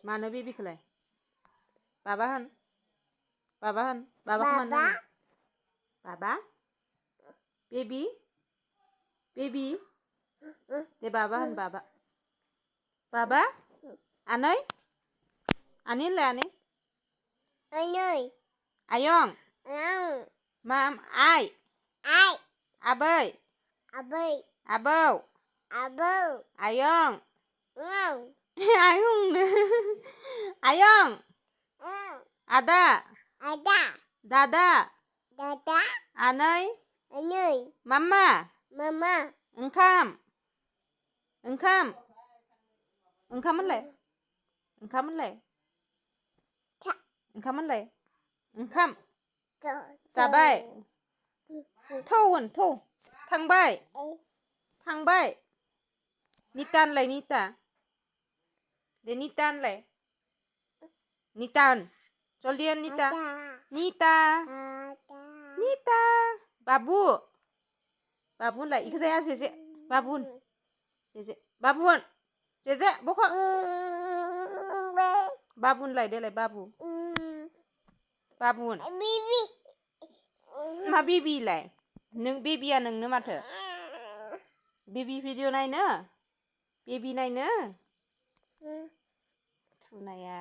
मानो बेबिखौलाय बाबा होन बाबाखौ मानो होनो बाबा बेबि दे बाबा होन बाबा आनै होनलाय आनै आयं माम आइ आबै आबौ आयं आयं आदा दादा आनै मामा ओंखाम होनलाय ओंखाम जाबाय थौ होन थौ थांबाय निता होनलाय निता दे निता होनलाय निता होन जल्दि होन निता बाबु होनलाय इखो जाया जेजे बाबु होन जेजे बख' बाबु होनलाय देलाय बाबु होन मा बेबिलाय नों बेबिया नोंनो माथो बेबि भिडिअ नायनो थुनाया